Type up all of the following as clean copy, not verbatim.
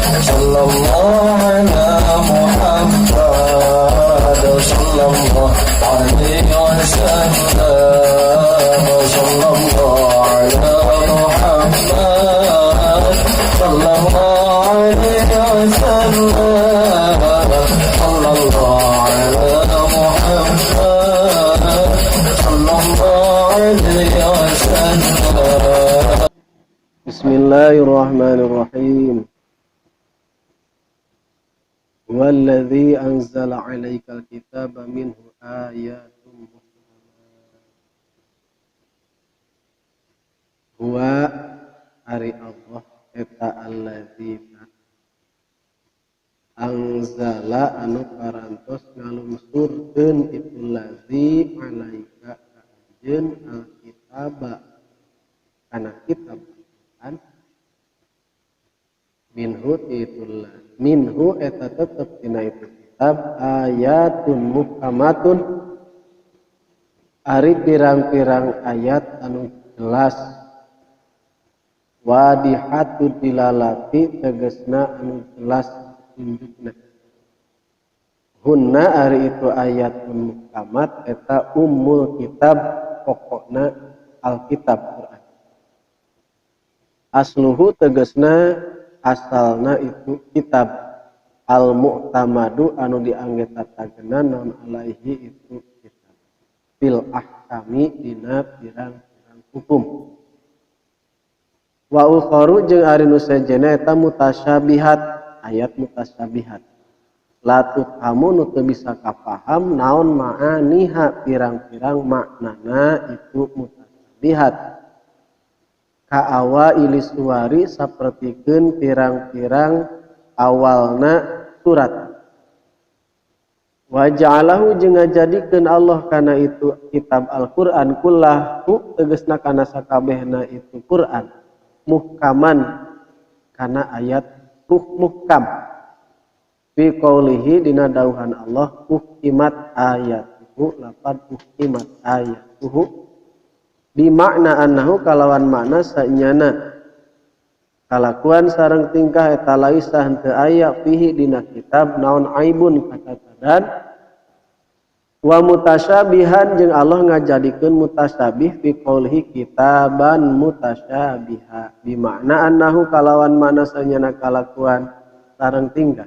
صلى الله على محمد صلى الله عليه وسلم صلى الله على محمد صلى الله عليه وسلم صلى الله على محمد صلى الله عليه وسلم. Bismillahirrahmanirrahim. Huwallazi anzala 'alaikal kitaba minhu ayatun muhkamat. Huwa ari Allah eta allazi anzala anu parantos ngalungsurkeun itu lazi 'alaika ka anjeun alkitaba kana kitab kan minhu itulah minhu eta tetep tina itu kitab ayatun muhkamatun ari pirang-pirang ayat anu jelas wadihatu dilalati tegesna anu jelas tunjukna hunna ari itu ayatun muhkamat eta ummul kitab pokokna alkitab Quran asluhu tegesna asalna itu kitab al-mu'tamadu anu diangge tatagenan naon alaihi itu kitab fil ahkami dina pirang-pirang hukum wa ukharu jeung ari nu sejenna eta mutasyabihat ayat mutasyabihat la tufhamu nu teu bisa kapaham naon ma'aniha pirang-pirang maknana itu mutasyabihat kaawa ilis suwari sapertikeun pirang-pirang awalna surat wa ja'alahu jeung ngajadikeun Allah kana itu kitab Al-Qur'an kullahu tegasna kana sakabehna itu Qur'an muhkaman kana ayat muhkam fi qaulihi dina dauhan Allah uhkimat ayatuhu lapad uhkimat ayatuhu bimakna annahu kalawan makna sanyana kalakuan sareng tingkah eta laisa henteu aya fihi dina kitab naon aibun kacatadan wa mutasyabihan jeung Allah ngajadikeun mutasyabih fi qaulihi kitaban mutasyabiha bimakna annahu kalawan makna sanyana kalakuan sareng tingkah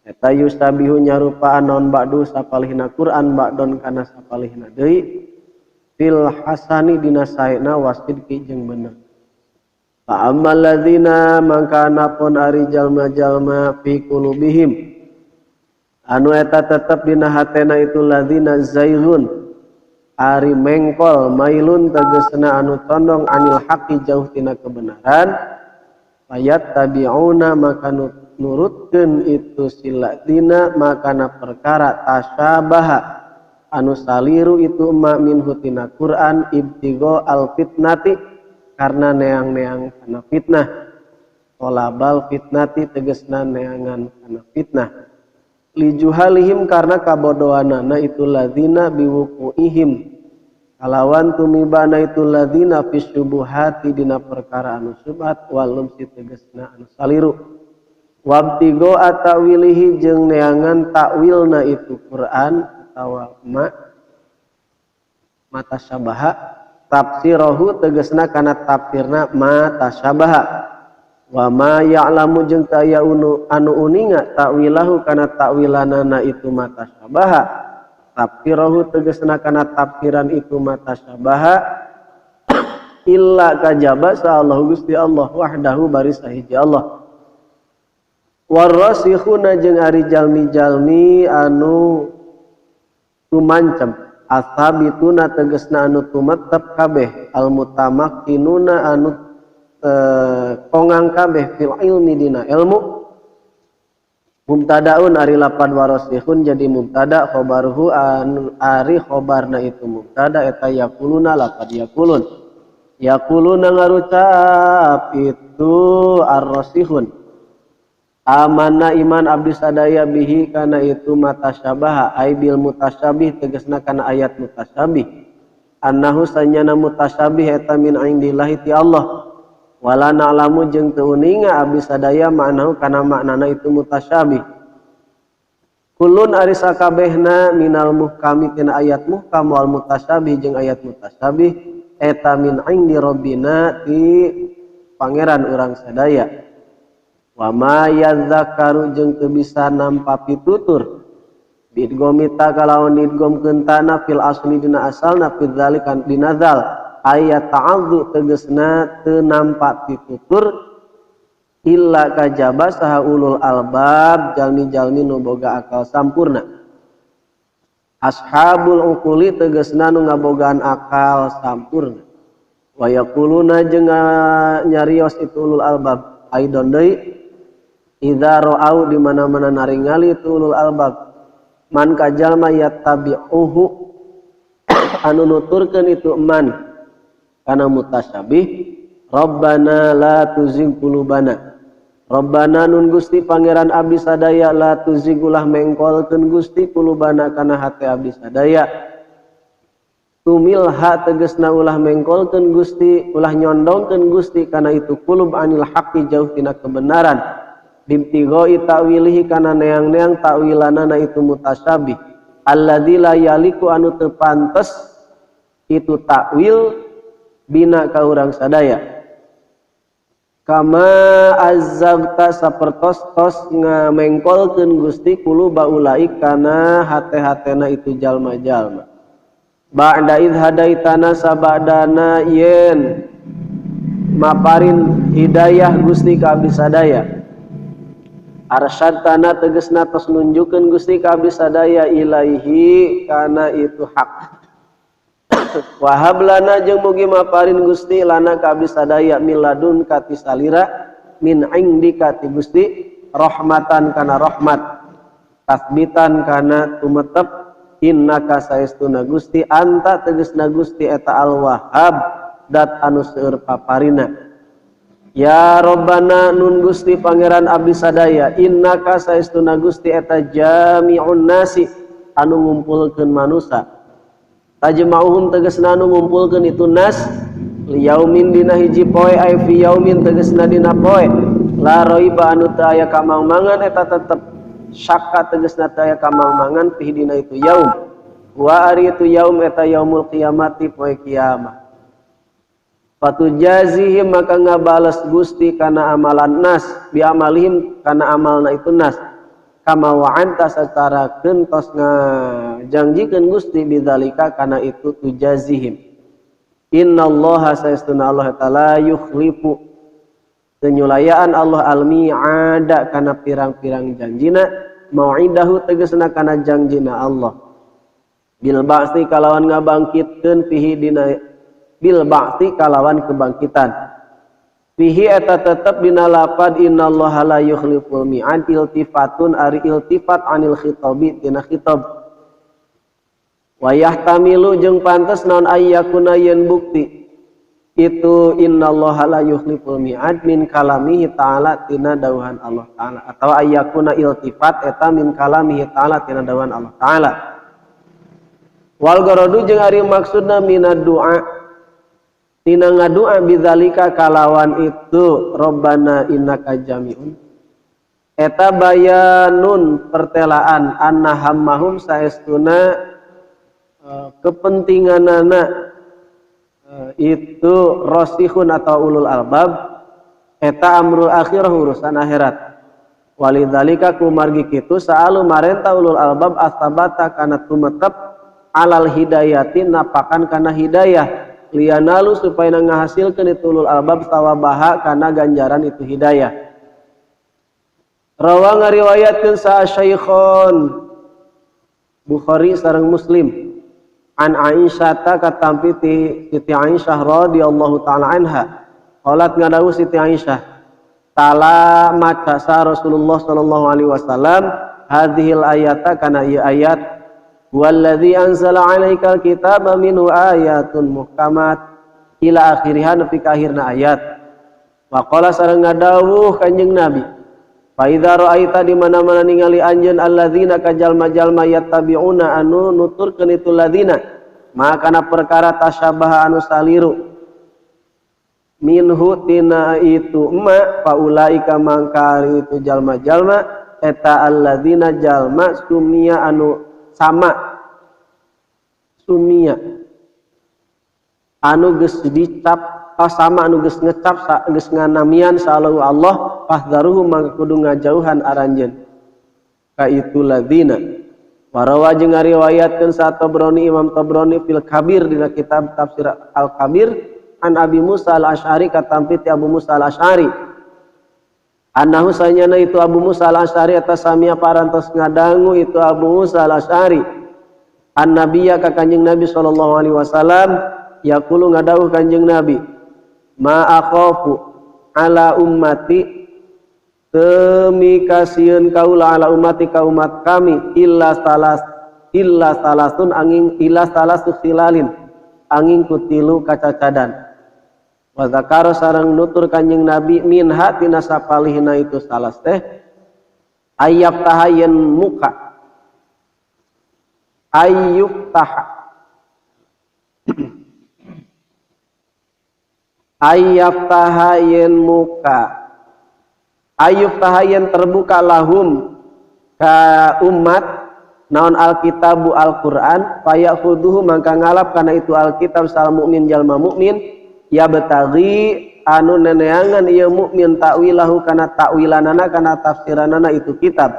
eta yusabihu nyarupaan naon ba'du sapalihna Quran ba'don kana sapalihna deui fil hasani dina saena wasidqi jeung bener. Fa ammal ladzina mangka anapun ari jalma-jalma fi qulubihim anu eta tetep dina hatena itu ladzina zaighun ari mengkol mailun tegesna anu condong anil haqqi jauh tina kebenaran ayat tabi'una maka nurutkeun itu siladina makana perkara tasyabaha anu saliru itu ma minhu tina Quran ibtigo al fitnati karena neang-neang kana fitnah tolabal fitnati tegesna neangan kana fitnah lijuhalihim karena kabodohanana itu ladzina biwuquihim kalawan tumibana itu ladzina fi syubuhati dina perkara anu syubhat walum si tegesna anu saliru wabtigo atawilihi jeung neangan takwilna itu Quran atawa ma matasyabaha tafsirahu tegesna kana tafsirna matasyabaha wa ma ya'lamu jeung teu aya anu uninga ta'wilahu kana ta'wilanana itu matasyabaha tafsirahu tegesna kana tafsiran itu matasyabaha illa kajaba sa Allah Gusti Allah wahdahu bari sahiji Allah warasikhuna jeung ari jalmi-jalmi anu tumancem asabituna tegesna anu tumetep kabeh almutamakkinuna anu kongang kabeh fil ilmi dina ilmu mubtadaun ari lapan warasihun jadi mubtada khobaruhu anu ari khobarna itu mubtada eta yaquluna lapad yaqulun yaquluna ngarucap itu ar-rasihun amanna iman abdi sadaya bihi kana itu matasyabaha ai bil mutasyabih tegasna kana ayat mutasyabih annahu sanyana mutasyabih eta min indillahi ti Allah Wala na'lamu jeung teu uninga abdi sadaya maknahu kana maknana itu mutasyabih. Kulun ari sakabehna minal muhkami tina ayat muhkam wal mutasyabih jeung ayat mutasyabih eta min indi rabbina ti pangeran urang sadaya. Wa ma yadzakaru jeung teu bisa nampa pitutur bidgomita kalawan didgomkeun tana fil asli dina asalna fi dzalika dinazal ayat ta'adzu tegasna teu nampa pitutur illa kajaba saha ulul albab jalmi-jalmi nu boga akal sampurna. Ashabul uquli tegasna nu ngabogaan akal sampurna. Wa yaquluna jeung nyarios itu ulul albab aidon deui idza ra'au di mana-mana naringali itu ulul albab man kajalma yattabi'uhu anu nuturkeun itu man kana mutasyabih Rabbana la tuzigh qulubana. Rabbana nun Gusti Pangeran abdi sadaya la tuzigh ulah mengkolkeun Gusti qulubana kana hate abdi sadaya. Tumilha tegasna ulah mengkolkeun Gusti, ulah nyondongkeun Gusti kana itu qulub anil haqqi jauh tina kebenaran. Bibtigoi ta'wilihi kana neang-neang ta'wilanana itu mutasyabih. Alladzi la yaliku anu teu pantes itu takwil bina ka urang sadaya. Kama azzabta sapertos tos ngamengkolkeun Gusti quluba ulaik kana hate-hatena itu jalma-jalma. Ba'da idh hadaitana sabadana yen maparin hidayah Gusti ka abdi sadaya. Arsyadtana tegesna tos nunjukkeun Gusti ka abdi sadaya ilaihi kana itu hak. Wahab lana jeung mugi maparin Gusti lana ka abdi sadaya miladun ka ti salira min indika ti Gusti rahmatan kana rahmat tasbitan kana tumetep innaka saestuna Gusti anta tegesna Gusti eta al-Wahhab dat anu seueur paparina. Ya Rabbana nun Gusti Pangeran abdi sadaya innaka saestuna Gusti eta jami'un nasi anu ngumpulkeun manusa. Tajma'uhum tegesna anu ngumpulkeun itu nas liyaumin dina hiji poe ay fi yaumin tegesna dina poe la raiba anu teu aya kamangmangan eta tetep syakka tegesna teu aya kamangmangan fi dina itu yaum wa ari itu yaum eta yaumul qiyamati poe kiamat. Fatujazihim maka ngabales Gusti kana amalan nas bi amalihim kana amalna itu nas kama wa'anta secara kentos ngajangjikeun Gusti bidzalika kana itu tujazihim. Innallaha saestuna Allah taala yukhlifu penyulayaan Allah al-mi'ada kana pirang-pirang janjina mau'idahu tegasna kana janjina Allah bil ba'si kalawan ngabangkitkeun fihi dina bil ba'si kalawan kebangkitan fihi eta tetep dina lapad innallaha la yukhliful mi'ad iltifatun ari iltifat anil khitabi tina khitab wa yahtamilu jeung pantes naon ayyakuna yen bukti itu innallaha la yukhliful mi'ad min kalamihi ta'ala tina dawuhan Allah ta'ala atau ayyakuna iltifat eta min kalamihi ta'ala tina dawuhan Allah ta'ala wal garadu jeung ari maksudna minad du'a tina ngadua bidzalika kalawan itu Rabbana innaka jami'un eta bayanun pertelaan anna hammahum saestuna kepentinganana itu rosihun atau ulul albab eta amrul akhirah urusan akhirat walidzalika kumargi kitu saalu marenta ulul albab asabata kana tumetep alal hidayati napakan kana hidayah lianalu supaya ngahasilkeun itu ulul albab sawabaha kana ganjaran itu hidayah. Rawa ngariwayatkeun sa Syekhon Bukhari sareng Muslim an Aisyah ta katampi ti Siti Aisyah radhiyallahu taala anha qalat ngadawuh Siti Aisyah tala maca sa Rasulullah sallallahu alaihi wasallam hadhil ayata kana ieu ayat walladzi anzala 'alaikal kitaba minhu ayatun muhkamat ila akhiriha nepi ka akhirna ayat. Wa qala sareng ngadawuh Kanjeng Nabi fa idza ra'aita di mana-mana ningali anjeun alladzina ka jalma-jalma yattabi'una anu nuturkeun itu ladzina maka kana perkara tasyabaha anu saliru Minhu tina itu ma faulaika mangkari itu jalma-jalma eta alladzina jalma sumia anu sama sumia anu geus dicap sama anu geus ngecap geus nganamian salahu Allah fahdharuhu mangka kudu ngajauhan aranjeun ka itu ladzina. Warawa jeung ngariwayatkeun sa Tabrani Imam Tabrani fil Kabir dina kitab tafsir Al-Kabir an Abi Musa Al-Asy'ari katampi ti Abu Musa Al-Asy'ari annahu sanyana itu Abu Musa Al-Asy'ari atas samia parantos ngadangu itu Abu Musa Al-Asy'ari an nabiyya ka Kanjeng Nabi sallallahu alaihi wasallam yaqulu ngadawuh Kanjeng Nabi ma akhafu ala ummati temi kasieun kaula ala ummati ka umat kami illa salasun angin illa salasu khilalin angin kutilu kacacadan. Wa zakara sareng nutur Kanjeng Nabi minha tina sapalihna itu salas teh ayyab tahayen muka ayyub taha ayyab tahayen muka ayyub tahayen terbuka lahum ka umat naon alkitabu Alquran fayakhudhuhu mangka ngalap kana itu alkitab sal mukmin jalma mukmin ya betagi anu neneangan ieu mukmin ta'wilahu kana ta'wilanana kana tafsiranana itu kitab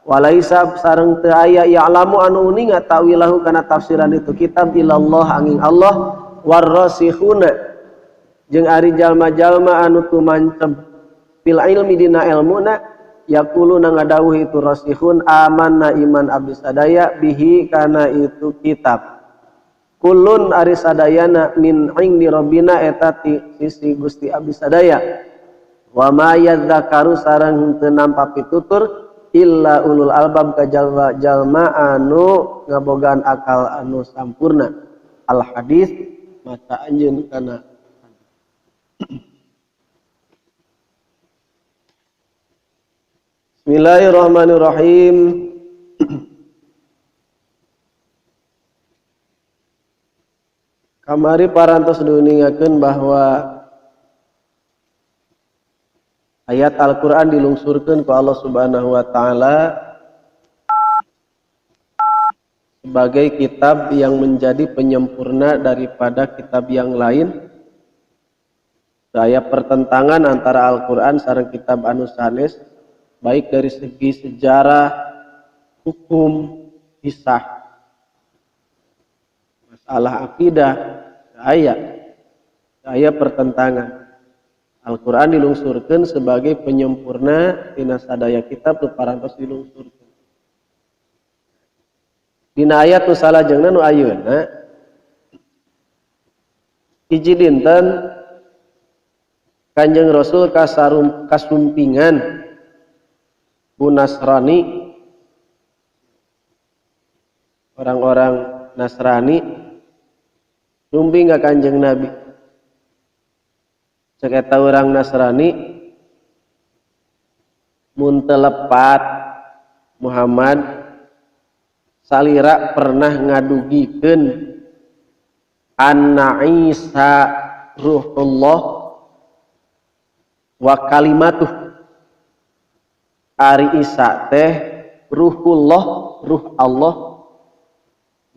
walaisa sareng teu aya ya'lamu anu uninga ta'wilahu kana tafsiran itu kitab ilallah angin Allah warrasikhuna jeung ari jalma-jalma anu tumancep fil ilmi dina ilmuna yaquluna ngadawuh itu rasikhun amanna iman abdi sadaya bihi kana itu kitab kulun ari sadayana min indi rabbina eta ti sisi Gusti abdi sadaya wa ma yadzakaru sareng henteu nampa pitutur illa ulul albab ka jalma anu ngabogaan akal anu sampurna. Al hadis maca anjeun kana Bismillahirrahmanirrahim. Kamari parantos diuningakeun bahwa ayat Al-Qur'an dilungsurkeun ku Allah Subhanahu wa taala sebagai kitab yang menjadi penyempurna daripada kitab yang lain. Saya pertentangan antara Al-Qur'an sareng kitab anu sanes baik dari segi sejarah, hukum, kisah, masalah akidah, aya pertentangan. Al-Qur'an dilungsurkeun sebagai penyempurna tina sadaya kitab nu parantos dilungsurkeun. Dina ayat nu salajengna nu ayeuna hiji dinten Kanjeng Rasul kasumpingan ku Nasrani, orang-orang Nasrani sumping ka Kanjeng Nabi. Cek eta urang Nasrani mun teu lepat Muhammad salira pernah ngadugikeun anna Isa ruhullah wa kalimatuh. Ari Isa teh ruhullah, ruh Allah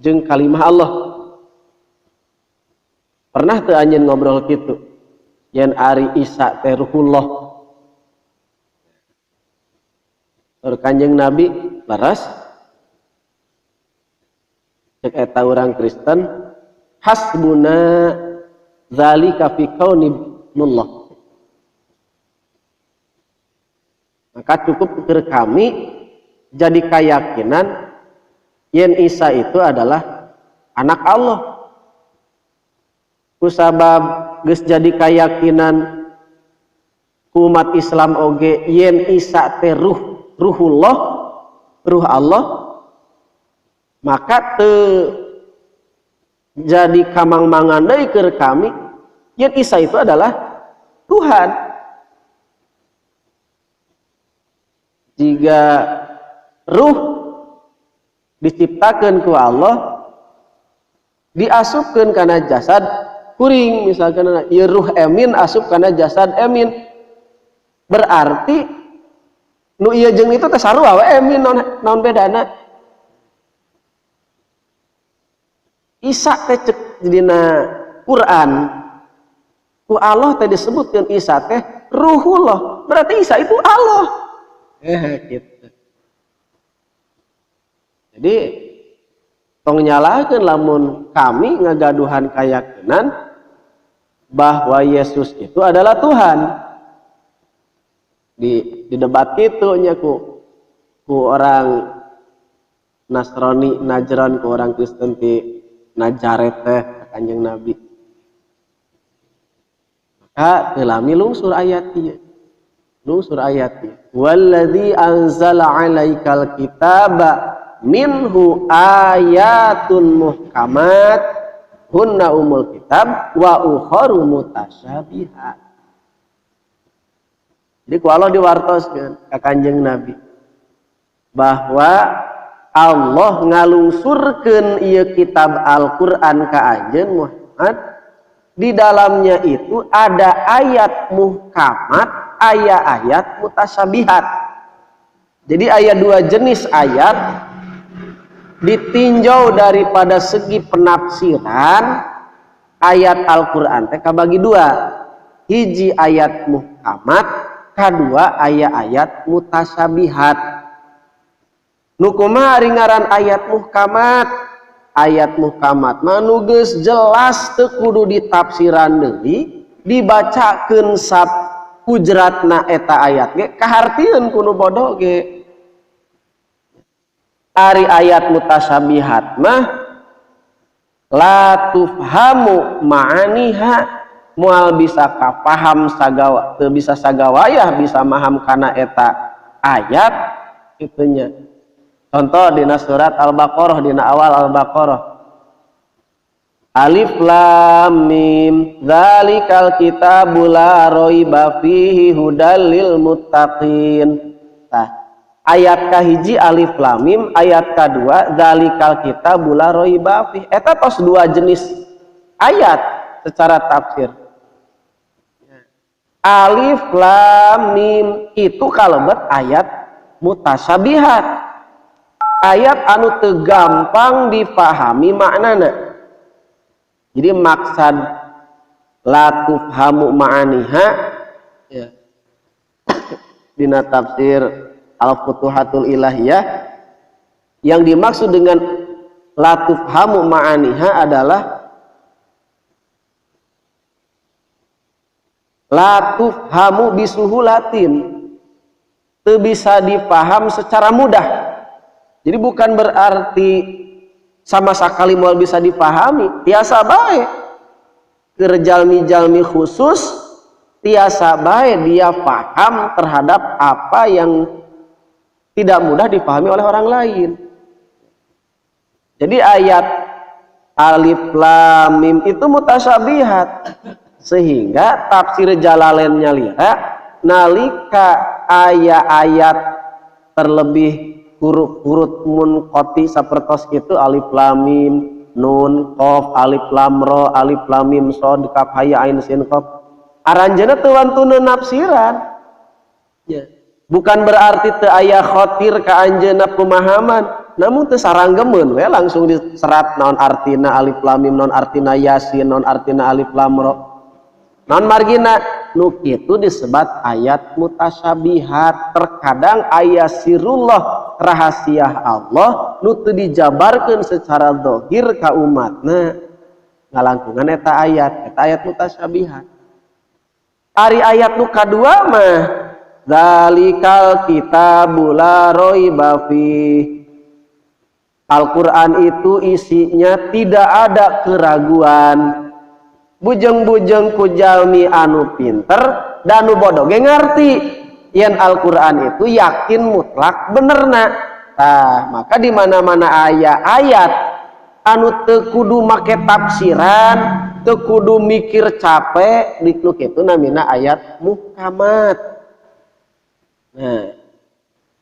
jeung kalimah Allah. Pernah teu anjeun ngobrol kitu? Yen ari Isa teh ruhullah. Tur Kanjeng Nabi leres. Cek eta urang Kristen hasbuna zalika fi kauni nullah. Maka cukup keur kami jadi keyakinan yen Isa itu adalah anak Allah. Kusabab geus jadi keyakinan umat Islam oge yen Isa teh ruh, ruhullah, ruh Allah, maka teu jadi kamang-mangan deui keur kami yen Isa itu adalah Tuhan. Jika ruh diciptakan ku Allah, diasupkeun kana jasad, kuring misalkan ieu ruh Emin asup kana jasad Emin, berarti nu ieu jeung itu teh sarua we Emin, naon naon bedana? Isa teh cek dina Quran ku Allah teh disebutkeun Isa teh ruhullah, berarti Isa itu Allah. Gitu. Jadi tong nyalahkeun lamun kami ngagaduhan kayakinan bahwa Yesus itu adalah Tuhan. Di debat kitu nya ku orang Nasrani Najran, ku orang Kristen ti Nazaret teh Kanjeng Nabi. Maka teu lami lungsur ayat ieu. Lungsur ayat ieu. Wallazi anzala 'alaikal kitaba minhu ayatun muhkamat hunna umul kitab wa ukharu mutasyabihat. Jadi ku Allah diwartoskeun ka Kanjeng Nabi bahwa Allah ngalungsurkeun ieu kitab Al-Qur'an ka anjeun Muhammad, di dalamnya itu ada ayat muhkamat, ayat-ayat mutasyabihat. Jadi ayat dua jenis ayat ditinjau daripada segi penafsiran ayat Al-Qur'an teh kabagi dua. Hiji ayat muhkamat, kadua ayat-ayat mutasyabihat. Nu kumaha ari ngaran ayat muhkamat? Ayat muhkamat mah nu geus jelas teu kudu ditafsiran deui, dibacakeun sap hujratna eta ayat ge kahartieun ku nu bodoh ge. Ari ayat mutasyabihat mah la tufhamu ma'aniha, moal bisa kapaham sagawa, teu bisa sagawayah bisa maham kana eta ayat itunya. Contoh dina surat Al-Baqarah, dina awal Al-Baqarah. Alif lam mim dzalikal kitabu la raiba fihi hudal lil muttaqin. Tah, ayat kahiji alif lam mim, ayat kadua dzalikal kitabu la raiba fihi. Eta tos dua jenis ayat secara tafsir. Alif lam mim itu kalebet ayat mutasyabihat. Ayat anu teu gampang dipahami maknana. Jadi maksad la tufhamu ma'aniha ya. Dina tafsir Al-Futuhatul Ilahiyah, yang dimaksud dengan la tufhamu ma'aniha adalah la tufhamu bisuhulatin, teu bisa dipaham secara mudah. Jadi bukan berarti sama sekali moal bisa dipahami, tiasa bae. Keur jalmi-jalmi khusus tiasa bae dia paham terhadap apa yang tidak mudah dipahami oleh orang lain. Jadi ayat alif lam mim itu mutasyabihat, sehingga tafsir Jalalain nyalira nalika ayat-ayat terlebih huruf-huruf munqati sapertos itu alif lam mim nun qaf alif lam ra alif lam mim shad kaf ha ya ain sin qaf, aranjeunna teu wantuna nafsiran ya. Bukan berarti teu aya khotir ka anjeunna pemahaman, namun teu saranggemeun we langsung diserat naon artina alif lam mim, naon artina yasin, naon artina alif lam ra, naon margina. Nu kitu disebat ayat mutasyabihat. Terkadang aya sirullah, rahasia Allah nu teu dijabarkeun secara zahir ka umatna, ngalangkungan eta ayat, eta ayat mutasyabihat. Ari ayat nu kadua mah zalikal kitabu la raiba fi, Al-Quran itu isinya tidak ada keraguan. Bujeng-bujeng ku jalmi anu pinter dan nu bodoh ge ngarti yen Al-Quran itu yakin mutlak benerna. Tah, maka di mana-mana aya ayat anu teu kudu make tafsiran, teu kudu mikir capek, nu kitu namina ayat muhkamat. Nah,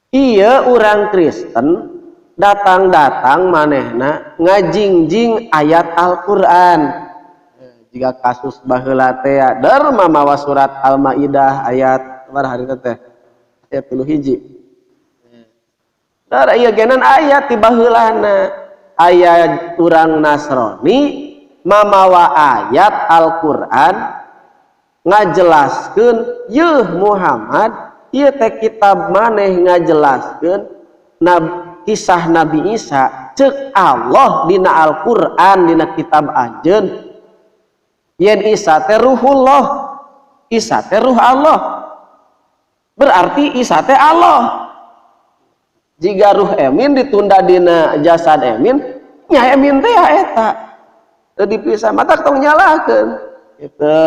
iya urang Kristen datang-datang manehna ngajingjing ayat Al-Quran. Jika kasus baheula teh der mamawa surat Al-Maidah ayat sabaraha harita teh? Ayat 31. Dar ieu genan ayat ti baheulana. Ayat urang Nasrani mamawa ayat Al-Qur'an ngajelaskeun yeuh Muhammad ieu teh kitab maneh ngajelaskeun kisah Nabi Isa cek Allah dina Al-Qur'an dina kitab anjeun yen Isa teh ruhullah, Isa teh ruh Allah, berarti Isa teh Allah. Jika ruh emin ditunda dina jasad emin nya emin teh eta teu dipisah mata tong nyalahkeun gitu.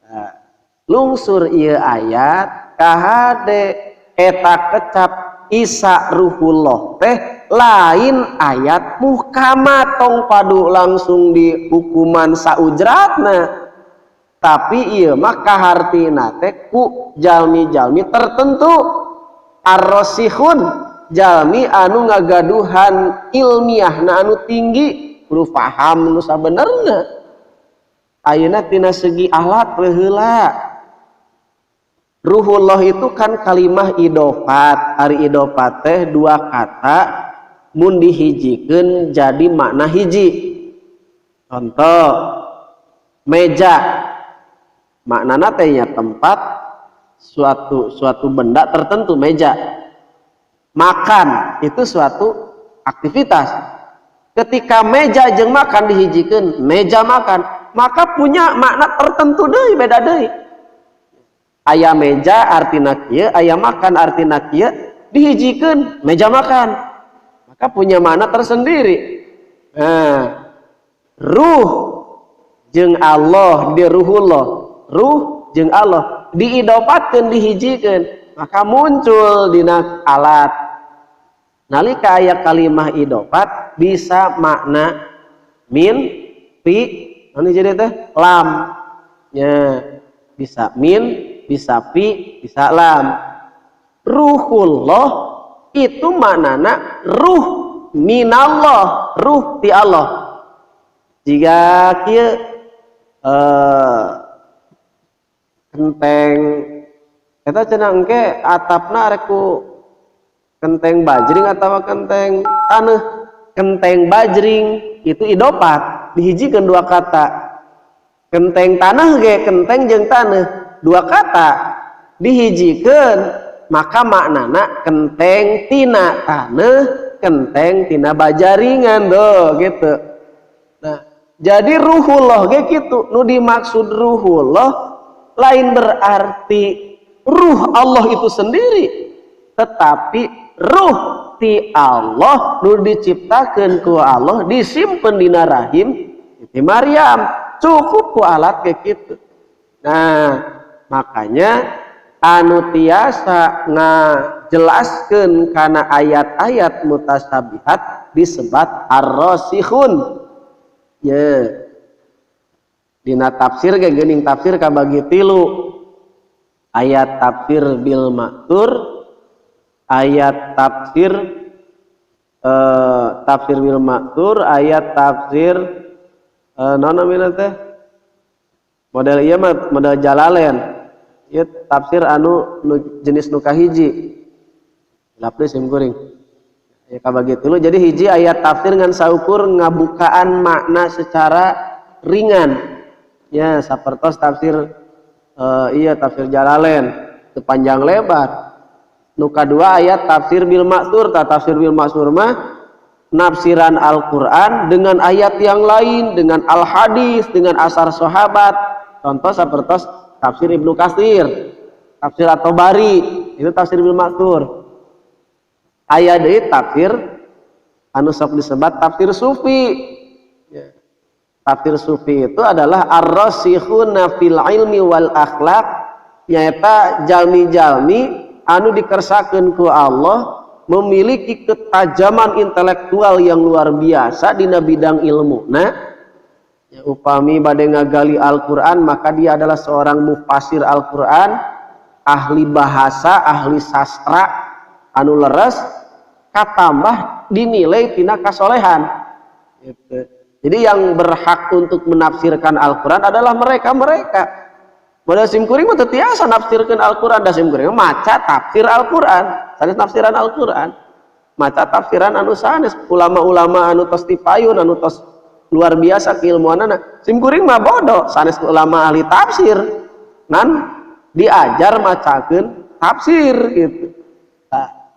Nah, lungsur ieu ayat kahade eta kecap Isa ruhullah teh lain ayat muhkamat tong padu langsung dihukuman saujratna, tapi ieu mah kahartina teh ku jalmi-jalmi tertentu ar-rasikhun, jalmi anu ngagaduhan ilmiahna anu tinggi kudu paham nu sabenerna. Ayeuna tina segi alat heula ruhullah itu kan kalimah idofat, ari idofat teh dua kata mun dihijikeun jadi makna hiji. Contoh meja maknana teh nya tempat suatu benda tertentu, meja. Makan itu suatu aktivitas. Ketika meja jeung makan dihijikeun meja makan, maka punya makna tertentu deui, beda deui. Aya meja artina kieu, aya makan artina kieu, dihijikeun meja makan, maka punya makna tersendiri. Nah, ruh jeung Allah di ruhullah, ruh jeung Allah diidopatkeun dihijikeun, maka muncul dina alat. Nalika aya kalimah idofat bisa makna min, fi, anu jadi teh lam. Nya, bisa min, bisa fi, bisa lam. Ruhullah itu maknana ruh minallah, ruh ti Allah. Jika kieu kenteng eta cenah engke atapna arek ku kenteng bajring atau kenteng taneuh. Kenteng bajring itu idopat, dihijikeun dua kata. Kenteng tanah ge kenteng jeung taneuh, dua kata dihijikeun maka maknana kenteng tina taneuh, kenteng tina bajaringan tuh gitu. Nah, jadi ruhullah ge kitu, nu dimaksud ruhullah lain berarti ruh Allah itu sendiri, tetapi ruh ti Allah nu diciptakeun ku Allah disimpen dina rahim Siti Maryam, cukup ku alat kayak gitu. Nah, makanya anu tiasa ngajelaskeun kana ayat-ayat mutasabihat disebat ar-rasikhun. Ya. Dina tafsir ge geuning tafsir kabagi tilu. Ayat tafsir bil ma'thur, ayat tafsir tafsir bil ma'thur, ayat tafsir naon namina teh? Model ieu mah model Jalalain. Ieu tafsir anu nu, jenis nu kahiji. Lapis sim kuring. Ya kabagi tilu. Jadi hiji ayat tafsir ngan saukur ngabukaan makna secara ringan. Ya sapertos tafsir iya tafsir Jalalain itu panjang lebar. Nu kadua ayat tafsir bil ma'thur, ta tafsir bil ma'thur mah nafsiran Al-Qur'an dengan ayat yang lain, dengan al-hadis, dengan asar sahabat. Contoh sapertos tafsir Ibnu Katsir, tafsir At-Tabari, itu tafsir bil ma'thur. Aya deui tafsir anu sok disebat tafsir sufi. Ya. Tafsir sufi itu adalah ar-rasikhuna fil ilmi wal akhlak, nyaeta jalmi-jalmi anu dikersakeun ku Allah memiliki ketajaman intelektual yang luar biasa dina bidang ilmu. Nah, ya, upami bade ngagali Al-Qur'an maka dia adalah seorang mufasir Al-Qur'an, ahli bahasa, ahli sastra anu leres, katambah dinilai tina kasolehan. Gitu. Jadi yang berhak untuk menafsirkan Al-Quran adalah mereka-mereka. Pada sim kuring mah teu tiasa nafsirkeun Al-Quran, da sim kuring maca tafsir Al-Quran, sanes nafsiran Al-Quran. Maca tafsiran anu sanes ulama-ulama anu tos tipayun, anu tos luar biasa keilmuanana. Sim kuring mah bodoh, sanes ulama ahli tafsir. Nan diajar macakeun tafsir gitu. Nah,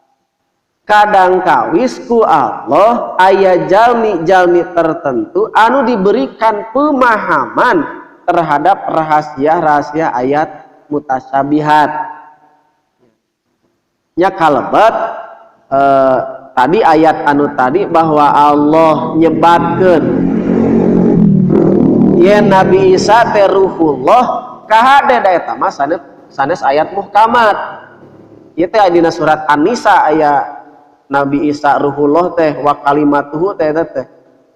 kadang kawis ku Allah aya jalmi-jalmi tertentu anu diberikan pemahaman terhadap rahasia-rahasia ayat mutasyabihat. Nya kalebet tadi ayat anu tadi bahwa Allah nyebatkeun yen Nabi Isa teh ruhullah, kahade da eta mah sanes, sanes ayat muhkamat. Ieu teh dina surat An-Nisa aya Nabi Isa ruhullah teh wa kalimatuhu teh eta teh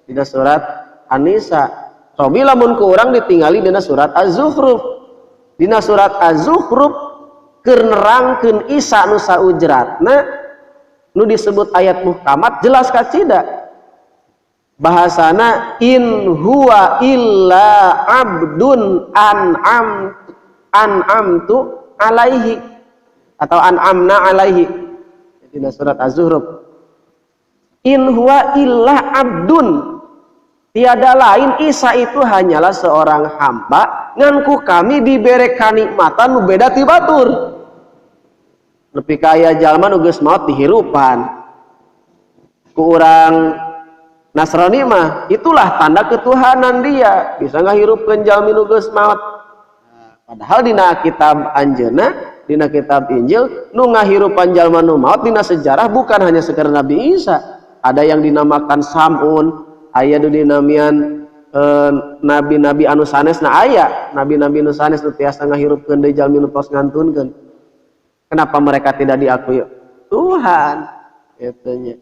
dina surat An-Nisa. Cobi lamun ku urang ditingali dina surat Az-Zukhruf. Dina surat Az-Zukhruf keur nerangkeun Isa nu saujratna nu disebut ayat muhkamat jelas kacida. Bahasana in huwa illa abdun an'am an'amtu alaihi atau an'amna alaihi. Dina surat Az-Zukhruf. In huwa illa abdun, tiada lain Isa itu hanyalah seorang hamba ngan ku kami dibere kanikmatan nu beda ti batur. Nepi ka aya jalma nu geus maot dihirupan. Ku urang Nasrani mah itulah tanda ketuhanan dia, bisa ngahirupkeun jalmi nu geus maot. Padahal dina kitab anjeunna, dina kitab Injil, nu ngahirupan jalma nu maot dina sejarah bukan hanya sekedar Nabi Isa. Ada yang dinamakan Samun, aya nu dinamian nabi-nabi anu sanes, na aya nabi-nabi anu sanes nu tiasa ngahirupkeun deui jalmi nu tos ngantunkeun. Kenapa mereka tidak diakui Tuhan? Kitu nya.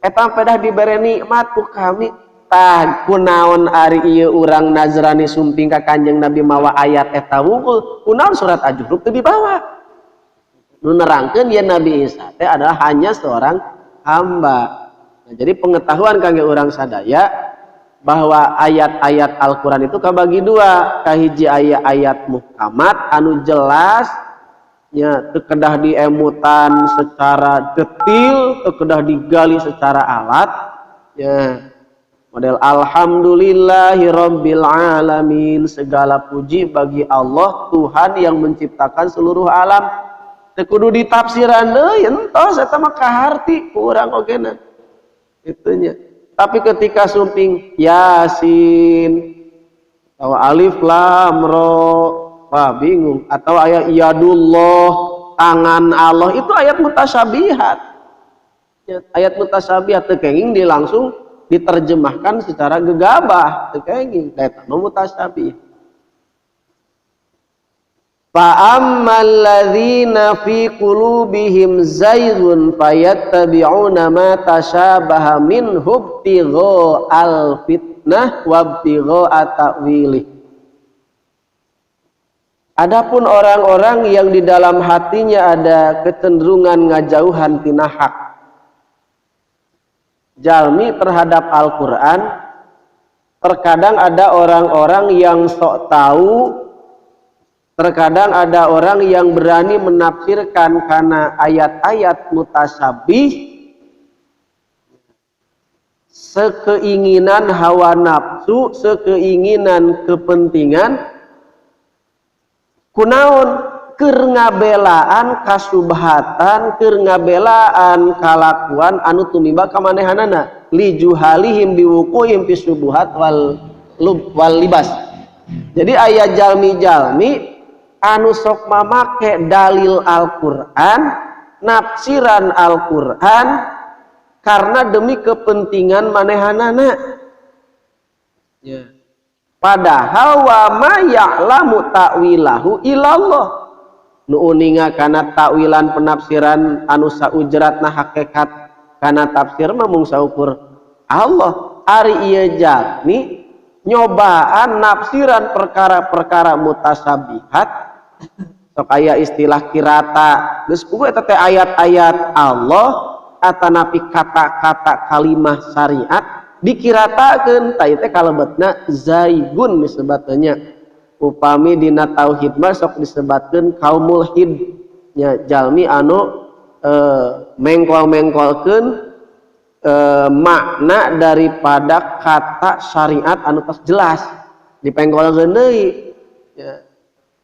Eta pedah dibere nikmat ku kami. Tah kunaon ari ieu urang Nazrani sumping ka Kanjeng Nabi mawa ayat eta wungkul, kunaon surat Az-Zukhruf teu dibawa? Nu nerangkeun yen Nabi Isa teh adalah hanya seorang hamba. Nah, jadi pengetahuan kangge urang sadaya bahwa ayat-ayat Al-Quran itu kabagi dua, kahiji ayat-ayat muhkamat anu jelas nya teu kedah diemutan secara detil, teu kedah digali secara alat ya. Model alhamdulillahirabbil alamin, segala puji bagi Allah Tuhan yang menciptakan seluruh alam. Teu kudu ditafsiran deui, entos eta mah kaharti ku urang ogena. Itunya. Tapi ketika sumping Yasin atau alif lam ro, wah bingung, atau ayat yadullah, tangan Allah, itu ayat mutasyabihat. Ya, ayat mutasyabihat teu kenging di langsung diterjemahkan secara gegabah, teu kenging, eta mah mutasyabih. Fa ammal ladzina fi qulubihim zaighun fayattabi'una ma tasyabaha minhu ibtigha al fitnah wa ibtigha ta'wilih. Adapun orang-orang yang di dalam hatinya ada kecenderungan ngajauhan tina hak, jalmi terhadap Al-Quran, terkadang ada orang-orang yang sok tahu, terkadang ada orang yang berani menafsirkan karena ayat-ayat mutasyabih sekeinginan hawa nafsu, sekeinginan kepentingan, kunaon keur ngabelaan kasubhatan, keur ngabelaan kalakuan anu tumiba ka manehanana, li juhalihim biwuquihim fi syubuhat wal lub wal libas. Jadi aya jalmi-jalmi anu sok mamake dalil Al-Qur'an, nafsiran Al-Qur'an karena demi kepentingan manehanana. Ya. Padahal wa ma ya'lamu ta'wilahu illallah. Nu uninga kana takwilan penafsiran anu saujratna hakikat kana tafsir mah mung saukur Allah. Ari ieu jalmi nyobaan nafsiran perkara-perkara mutasyabihat, sok aya istilah kirata, geus puguh eta teh ayat-ayat Allah atanapi kata-kata kalimah syariat. Dikiratakeun tah ieu teh kalebetna zaigun disebatna nya. Upami dina tauhid mah sok disebatkeun kaum mulhid nya, jalmi anu mengkol-mengkolkeun makna daripada kata syariat anu tos jelas dipengkolkeun deui ya,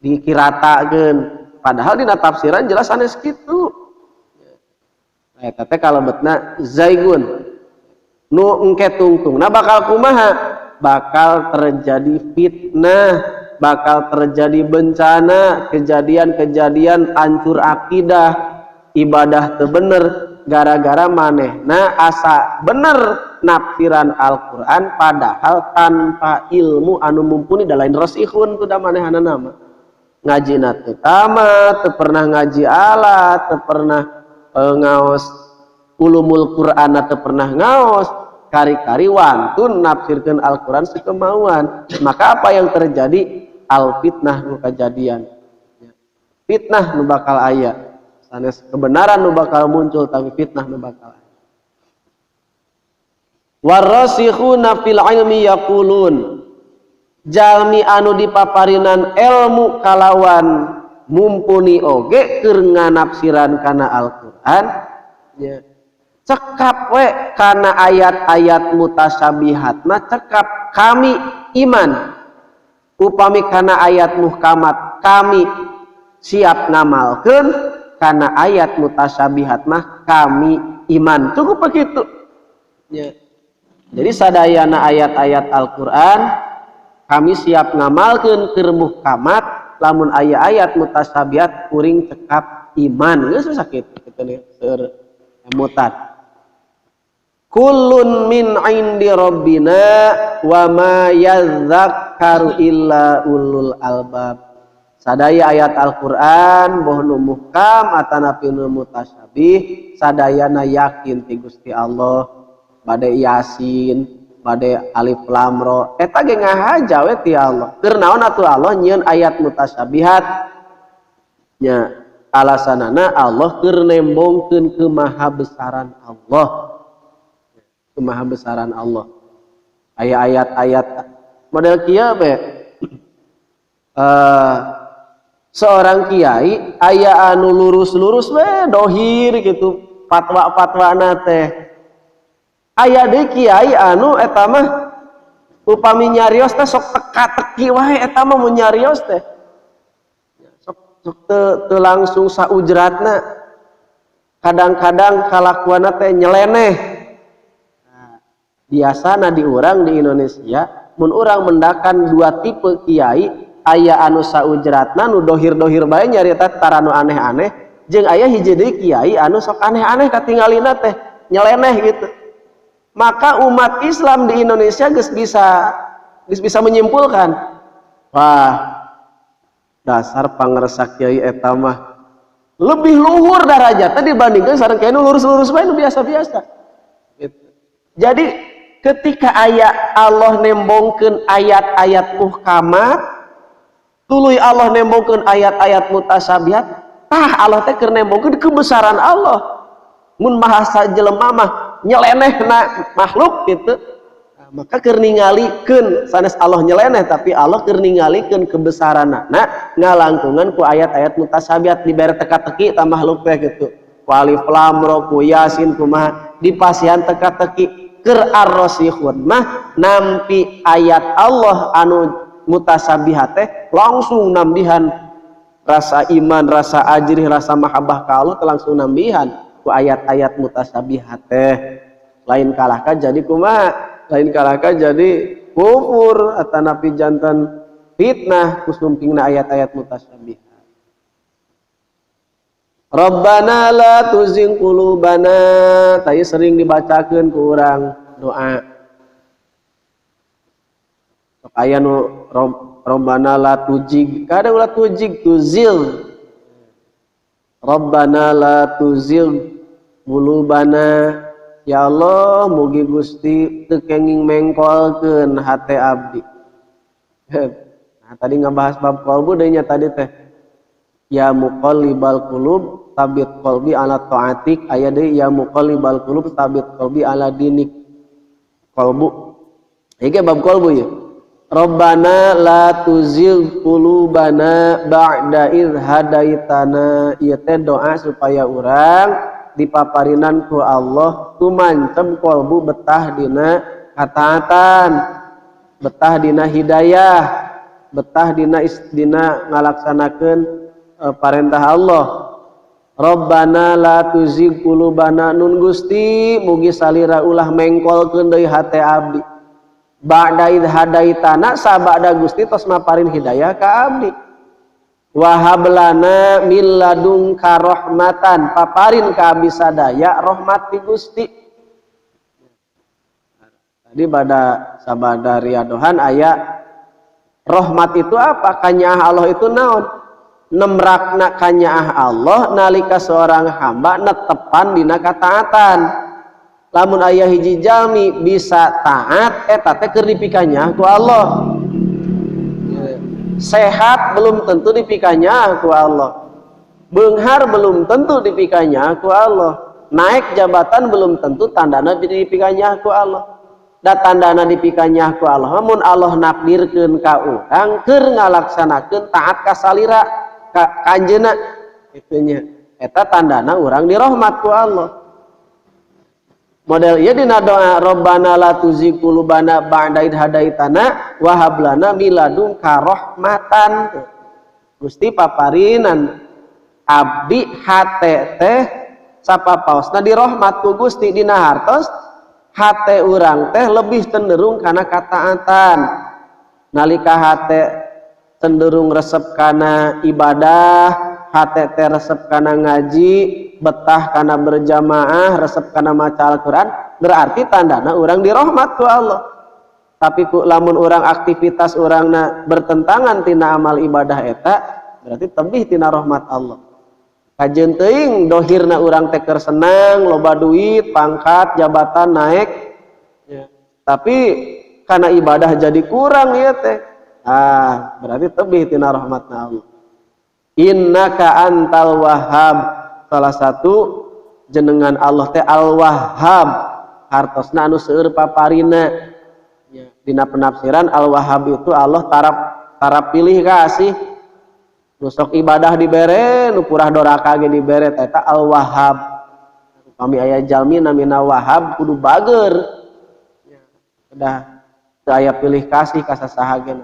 dikiratakeun padahal dina tafsiran jelas sanes kitu. Nah, eta teh kalebetna zaigun nu engke tungtungna bakal kumaha? Bakal terjadi fitnah, bakal terjadi bencana, kejadian-kejadian hancur akidah, ibadah teu bener gara-gara manehna asa bener nafsiran Al-Qur'an padahal tanpa ilmu anu mumpuni, da lain rasikhun tu da manehna mah. Ngajina teu tamat, teu pernah ngaji alat, teu pernah ngaos ulumul Qur'an, teu pernah ngaos, kari-kari wantun nafsirkeun Al-Qur'an sekemauan. Maka apa yang terjadi? Al fitnah nu kajadian. Fitnah nu bakal aya. Sanes kebenaran nu bakal muncul, tapi fitnah nu bakal aya. Warasikhuna fil ilmi yaqulun, jalmi anu dipaparinan ilmu kalawan mumpuni oge keur nganafsiran kana Al-Qur'an nya, cekap we kana ayat-ayat mutasyabihat mah cekap kami iman, upami kana ayat muhkamat kami siap ngamalkeun, kana ayat mutasyabihat mah kami iman, cukup begitu ya. Jadi sadayana ayat-ayat Al-Qur'an kami siap ngamalkeun keur muhkamat, lamun aya ayat mutasyabihat kuring cekap iman, geus sakit kitu seueur emutan. Kullun min indi rabbina wa ma yadzakkaru illa ulul albab. Sadaya ayat Al-Qur'an boh nu muhkam atanapi nu mutasyabih sadayana yakin ti Gusti Allah. Bade Yasin, bade alif lam ro, eta ge ngahaja we ti Allah. Keur naon atuh Allah nyieun ayat mutasyabihat nya? Alasanana Allah keur nembongkeun kemahabesaran Allah. Kemahabesaran Allah. Aya ayat-ayat model kieu be. Seorang kiai aya anu lurus-lurus we dohir gitu fatwa-fatwana teh. Aya deui kiai anu eta mah upami nyarios teh sok teka-teki wae, eta mah mun nyarios teh sok sok teu langsung saujratna, kadang-kadang kalakuanna teh nyeleneh. Nah, biasana di urang di Indonesia mun urang mendakan dua tipe kiai, aya anu saujratna nu dohir-dohir bae nyarita tara nu aneh-aneh, jeung aya hiji deui kiai anu sok aneh-aneh katingalina teh nyeleneh gitu. Maka umat Islam di Indonesia geus bisa menyimpulkan, wah, dasar pangersa kiai eta mah lebih luhur darajatnya dibandingkan sareng kiai nu lurus-lurus bae, nu biasa-biasa gitu. Jadi ketika ayat Allah nembongkeun ayat-ayat muhkamat, tuluy Allah nembongkeun ayat-ayat mutasyabihat, tah Allah teh keur nembongkeun kebesaran Allah. Mun bahasa jelema mah nyelenehna makhluk gitu. Nah, maka keur ningalikeun sanes Allah nyeleneh, tapi Allah keur ningalikeun kebesaranna ngalangkungan ku ayat-ayat mutasyabihat, dibere teka-teki ta makhluk teh gitu. Ku alif lam ro, ku yasin, kumaha dipasihan teka-teki. Keur ar-rasikhun mah nampi ayat Allah anu mutasyabihat teh langsung nambihan rasa iman, rasa ajrih, rasa mahabbah ka Allah teh langsung nambihan ku ayat-ayat mutasyabihat teh. Lain kalahka jadi kumaha? Lain kalahka jadi kufur atanapi jantan fitnah ku sumpingna ayat-ayat mutasyabihat. Rabbana la tuzigh qulubana, tadi sering dibacakeun ku urang doa. Sok aya nu Rabbana la tujig, kadang ulah tujig, tuzil. Rabbana la tuzigh qulubana, ya Allah mugi Gusti teu kenging mengkolkeun hate abdi. Nah, tadi ngabahas bab qalbu deui nya tadi teh. Ya muqallibal qulub tsabit qalbi ala ta'atik, aya deui ya muqallibal qulub tsabit qalbi ala dinik. Kolbu. Ieu bab kolbu ya. Rabbana la tuzigh qulubana ba'da idh hadaitana. Ieu teh doa supaya urang dipaparinan ku Allah tumancem kolbu betah dina kataatan, betah dina hidayah, betah dina dina ngalaksanakeun parentah Allah. Rabbana la tuzigh qulubana, nun Gusti mugi salira ulah mengkolkeun deui hate abdi. Ba'da idh hadaitana, sabada Gusti tos maparin hidayah ka abdi. Wahab lana min ladunka rahmatan, paparin ka abdi sadaya rahmat ti Gusti. Tadi pada sabada riadohan aya rahmat itu apa? Kanyaah Allah itu naon? Nemrakna kanyaah Allah nalika seorang hamba netepan dina kataatan. Lamun aya hiji jalmi bisa taat, eta teh keur dipikanyaah ku Allah. Sehat belum tentu dipikanyaah ku Allah. Beunghar belum tentu dipikanyaah ku Allah. Naik jabatan belum tentu tandana dipikanyaah ku Allah. Da tandana dipikanyaah ku Allah mun Allah nakdirkeun ka urang keur ngalaksanakeun taat ka salira ka kanjeuna kitu nya. Eta tandana urang dirahmat ku Allah. Model ieu dina doa Rabbana la tuzigh qulubana ba'da idh hadaitana wa hab lana min ladunka rahmatan. Gusti paparinan abdi hate teh sapapaosna dirahmat ku Gusti. Dina hartos hate urang teh lebih cenderung kana kataatan. Nalika hate cenderung resep kana ibadah, hate teh resep kana ngaji, betah kana berjamaah, resep kana maca Al-Qur'an, berarti tandana urang dirahmat ku Allah. Tapi ku lamun urang aktivitas urangna bertentangan tina amal ibadah eta, berarti tebih tina rahmat Allah. Kajeun teuing dohirna urang teh keur senang, loba duit, pangkat, jabatan naik, ya. Tapi karena ibadah jadi kurang ieu teh. Ah, berarti tebih tina rahmatna Allah. Innaka antal wahhab. Salah satu jenengan Allah teh Al-Wahhab. Hartosna anu seueur paparina. Ya, dina penafsiran Al-Wahhab itu Allah tarap tarap pilih kasih. Nu sok ibadah dibere, nu purah doraka ge dibere, eta Al-Wahhab. Upami aya jalmi namina Wahhab kudu bager. Ya, udah teu aya pilih kasih ka sasaha ge.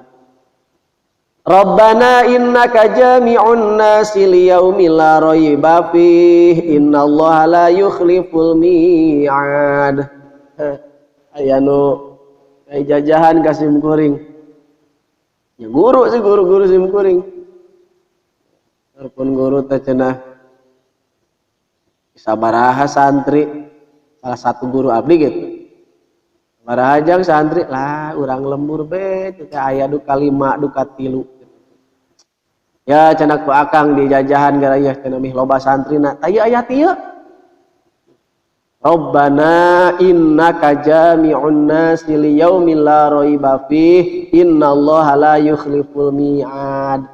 Rabbana innaka jami'un nasi liyaumin la raiba fih innallaha la yukhliful mi'ad. Aya nu jajahan ka sim kuring. Ya guru sih, guru-guru sim kuring. Walaupun guru teh cenah sabaraha santri, salah satu guru abdi gitu. Sabaraha jang santri lah urang lembur be teh aya duka 5 duka 3. Ya cenah ku akang di jajahan gara ieu cenah mih loba santrina. Tah ieu ayat ieu. Rabbana innaka jami'un nasi liyaumin la raiba fih innallaha la yukhliful mi'ad.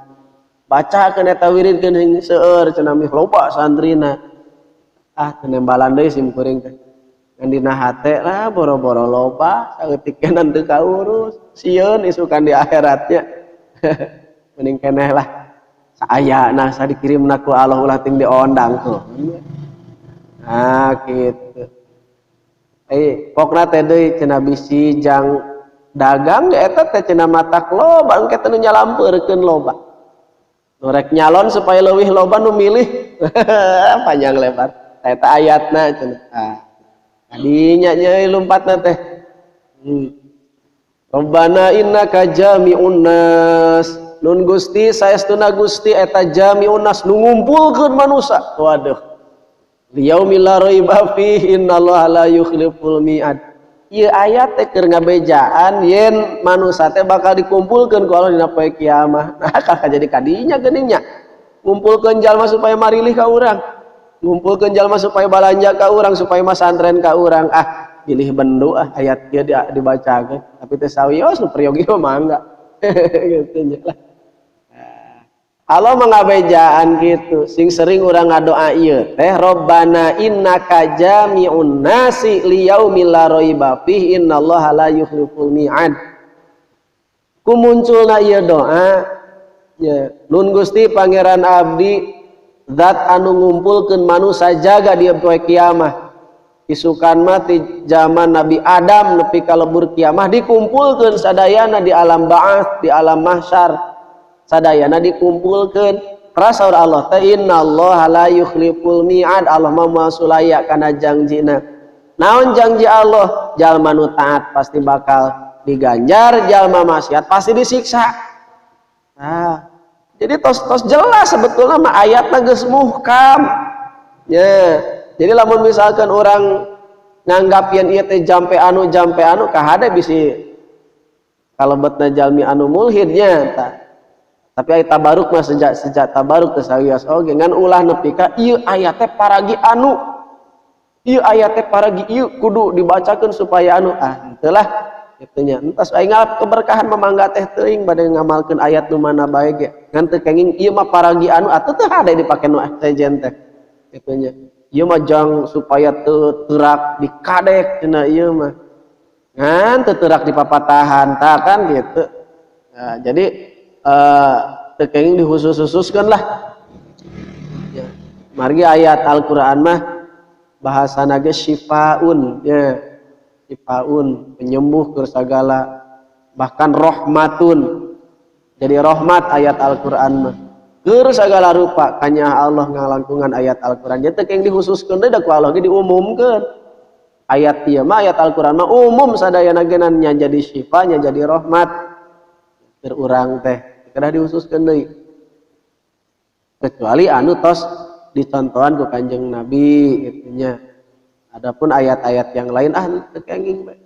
Bacakeun eta wiridkeun sing seueur cenah mih loba santrina. Ah teu nembalan deui sim kuring teh. Ngan dina hate lah boro-boro loba saeutik kenan teu kaurus. Sieun isukan di akhiratnya. Mending keneh lah. Saya nah saya dikirimna ku Allah ulah ting diondang tuh. Nah gitu. Pokna teh deui cenah bisi jang dagang ge eta teh cenah matak loba engke teh nu nyalampeurkeun loba. Nu rek nyalon supaya leuwih loba nu milih. Panjang lebar. Eta ayatna cenah. Ah. Kadinya nya lumpatna teh. Rabbana innaka jami'un nas. Nun Gusti saestuna Gusti eta jami'un nas nu ngumpulkeun manusa. Waduh. Liyaumil la raiba fihi innallaha la yukhliful mi'ad. Ieu ayat teh keur ngabejaan yen manusa teh bakal dikumpulkeun ku Allah dina poe kiamah. Nah, kakak jadi kadinya geuning nya. Ngumpulkeun jalma supaya marilih ka urang. Ngumpulkeun jalma supaya balanja ka urang, supaya masantren ka urang. Ah, pilih bendu ah ayat ieu dibacakeun. Tapi teh sawios nu peryogi mah mangga. Gitu nya lah. Allah mangabejaan gitu, sing sering urang ngadoa ieu teh Rabbana innaka jami'un nasi liyaumil la raiba fihi innallaha la yukhliful mi'ad. Ku munculna ieu doa nya, nun Gusti Pangeran abdi zat anu ngumpulkeun manusia jaga di poe kiamah. Isukan mah ti zaman Nabi Adam nepi ka lebur kiamah dikumpulkeun sadayana di alam ba'ats, di alam mahsyar. Sadayana dikumpulkeun. Rasul Allah teh innallaha la yukhliful mi'ad. Allah mah moal sulaya kana jangjina. Naon janji Allah? Jalma nu taat pasti bakal diganjar, jalma maksiat pasti disiksa. Nah, jadi tos-tos jelas sebetulnya mah ayatna geus muhkam. Ya, jadi lamun misalkan orang nganggap yen ieu teh jampe anu kahade bisi kalebetna jalmi anu mulhidnya tah. Tapi ayat tabaruk mah sejak tabaruk teh sawios oge ngan ulah nepi ka ieu ayat teh paragi anu. Ieu ayat teh paragi ieu kudu dibacakeun supaya anu, ah henteu lah kitu nya. Entos aing ngalap keberkahan mamangga teh teuing bade ngamalkeun ayat nu mana bae ge. Ngan teu kenging ieu mah paragi anu atuh teu hade dipake nu sejen teh kitu nya. Ieu mah jang supaya teu teurak dikadek cenah ieu mah. Ngan teu teurak dipapatahan tah kan gitu. Nah, jadi teu kenging dikhusus-khususkeun lah. Ya. Margi ayat Al-Qur'an mah bahasana ge syifaun ya. Syifaun penyembuh keur sagala, bahkan rahmatun. Jadi rahmat ayat Al-Qur'an mah. Keur sagala rupa kanya Allah ngalangkungan ayat Al-Qur'an. Jadi teu kenging dikhususkeun deui da ku Allah ge diumumkeun. Ayat ieu mah ayat Al-Qur'an mah umum sadayana ge nya jadi syifa nya jadi rahmat. Keur urang teh kedah dikhususkeun deui. Kecuali anu tos dicontohan ku Kanjeng Nabi gitu nya. Adapun ayat-ayat yang lain ah teu kenging bae.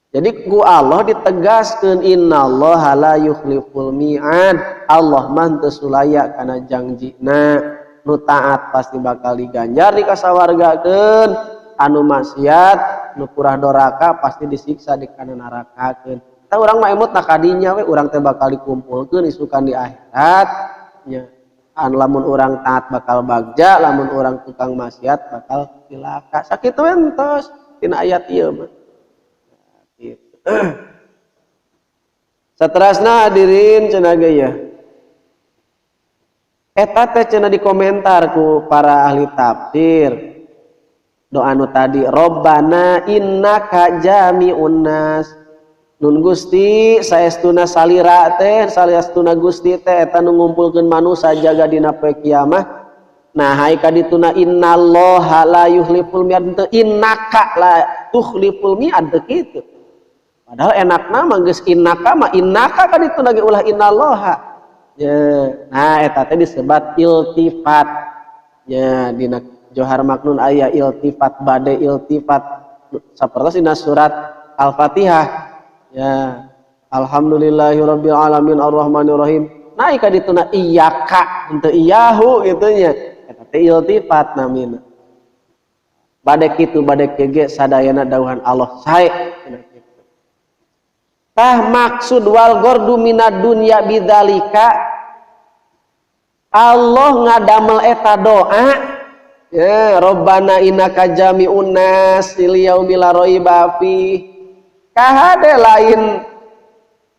Jadi ku Allah ditegaskeun innallaha la yukhliful mi'ad. Allah mah teu sulaya kana jangjina. Nu taat pasti bakal diganjar dikasawargakeun, anu maksiat nu kurah doraka pasti disiksa di kana nerakakeun. Tah urang mah emut na kadinya we urang teh bakal dikumpulkeun isukan di akhirat nya. An lamun urang taat bakal bagja, lamun urang tukang maksiat bakal cilaka. Sakitu we entos tina ayat ieu mah. Gitu. Saterasna hadirin cenah ge ya. Eta teh cenah dikomentar ku para ahli tafsir. Doa nu tadi Rabbana innaka jami'un nas. Nun Gusti saestuna salira teh saestuna Gusti teh eta nu ngumpulkeun manusia jaga dina poe kiamah. Nah hai kadituna innallaha la yukhliful mi'ad teu innaka la tukhliful mi'ad teu kitu. Padahal enakna mah geus innaka mah innaka kadituna ge ulah innallaha. Ya, nah eta teh disebat iltifat. Ya dina Johar Maknun aya iltifat bade iltifat sapertos dina surat Al-Fatihah. Ya, alhamdulillahirabbil alamin arrahmanirrahim. Nah ka dituna iyyaka henteu iyyahu kitu nya. Eta teh iltifat namina. Bade kitu bade kieu ge sadayana dawuhan Allah sae. Tah maksud wal gordu minad dunya bidzalika Allah ngadamel eta doa ya Rabbana innaka jami'un nas lil yaumil la raiba fi. Kahade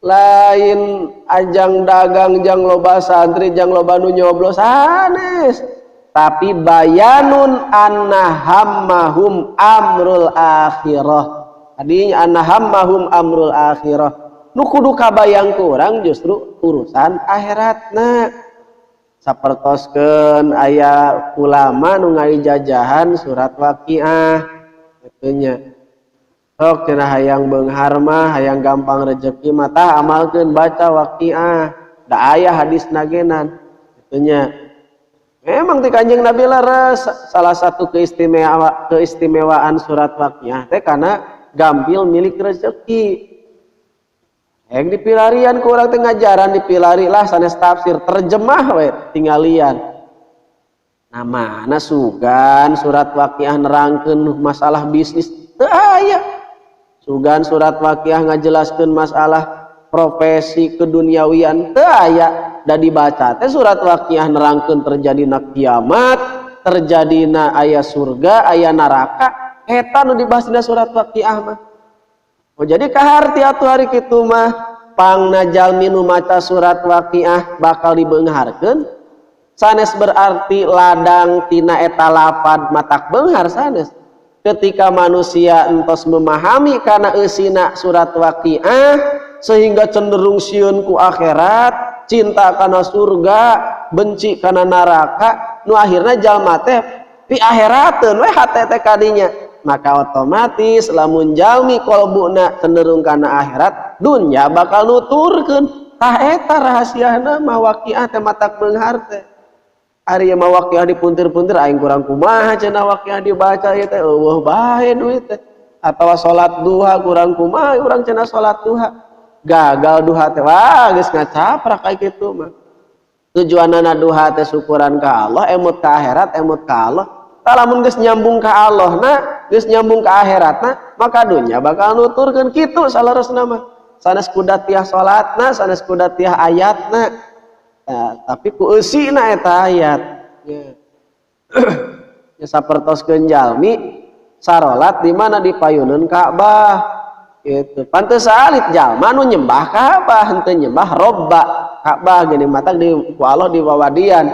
lain ajang dagang jang loba santri jang loba nu nyoblos sanes, tapi bayanun anna hammahum amrul akhirah. Tadinya anna hammahum amrul akhirah. Nu kudu kabayang ku urang justru urusan akhiratna. Sapertoskeun aya ulama nu ngaijajahan surat Waqiah kitu nya. Sok cenah hayang beunghar mah hayang gampang rezeki mah tah amalkeun baca Waqiah. Da aya hadisna genan kitu nya. Memang di Kanjeng Nabi leres salah satu keistimewaan surat Waqiah teh karena gampil milik rezeki. Yang dipilarian ku urang teh ngajaran dipilari lah sanes tafsir terjemah we tinggalian. Nah mana sugan surat Waqiah nerangkeun masalah bisnis teu aya. Sugan surat Waqiah ngajelaskeun masalah profesi keduniawian teu aya. Da dibaca teh surat Waqiah nerangkeun terjadina kiamat, terjadina aya surga, aya neraka, eta nu dibahas dina surat Waqiah mah. Oh jadi kaharti atuh hari kitu mah pangna jalmi nu maca surat Waqiah bakal dibeungharkeun. Sanes berarti ladang tina eta lapad matak beunghar sanes. Ketika manusia entos memahami kana eusina surat Waqiah sehingga cenderung sieun ku akhirat, cinta kana surga, benci kana neraka, nu akhirna jalma teh pi akhirateun we hate teh kadinya. Maka otomatis lamun jalmi kolbuna cenderung kana akhirat, dunya bakal nuturkeun. Tah eta rahasiana mah Waqiah teh matak beunghar teh. Ari mah Waqiah dipuntir-puntir aing kurang kumaha cenah Waqiah dibaca ieu teh eueuh bae duit teh. Atawa salat duha kurang kumaha urang cenah salat duha. Gagal duha teh wah geus ngacaprak kayak kitu mah. Tujuanana duha teh syukuran ka Allah, emut ka akhirat, emut ka Allah. Tah lamun geus nyambung ka Allah na, geus nyambung ka akhiratna, maka dunya bakal nuturkeun kitu saleresna mah. Sanes kudatiah salatna, sanes kudatiah ayatna. Nah, tapi ku eusina eta ayat. Ya. Ya sapertoskeun jalmi sarolat di mana di payuneun Ka'bah gitu. Pantes alit jalma nu nyembah Ka'bah henteu nyembah Robba Ka'bah geuning matak di ku Allah diwawadian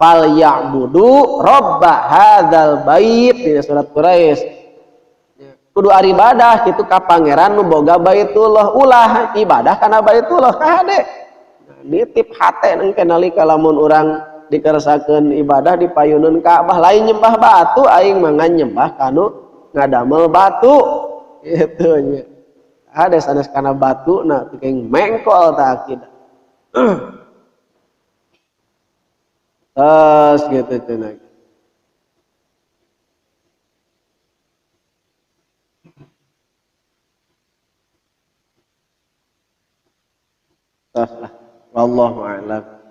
fal ya'budu robba hadzal bait di surat Quraisy. Ya. Kudu ibadah kitu ka pangeran nu boga Baitullah, ulah ibadah kana Baitullah kade. Nitip hate engke nalika lamun urang dikersakeun ibadah di payuneun Ka'bah lain nyembah batu aing mah ngan nyembah kanu ngadamel batu kitu nya. Hade sanes kana batu na teuing mengkol ta akidah. Terus gitu cenah. Terus lah. Wallahu a'lam.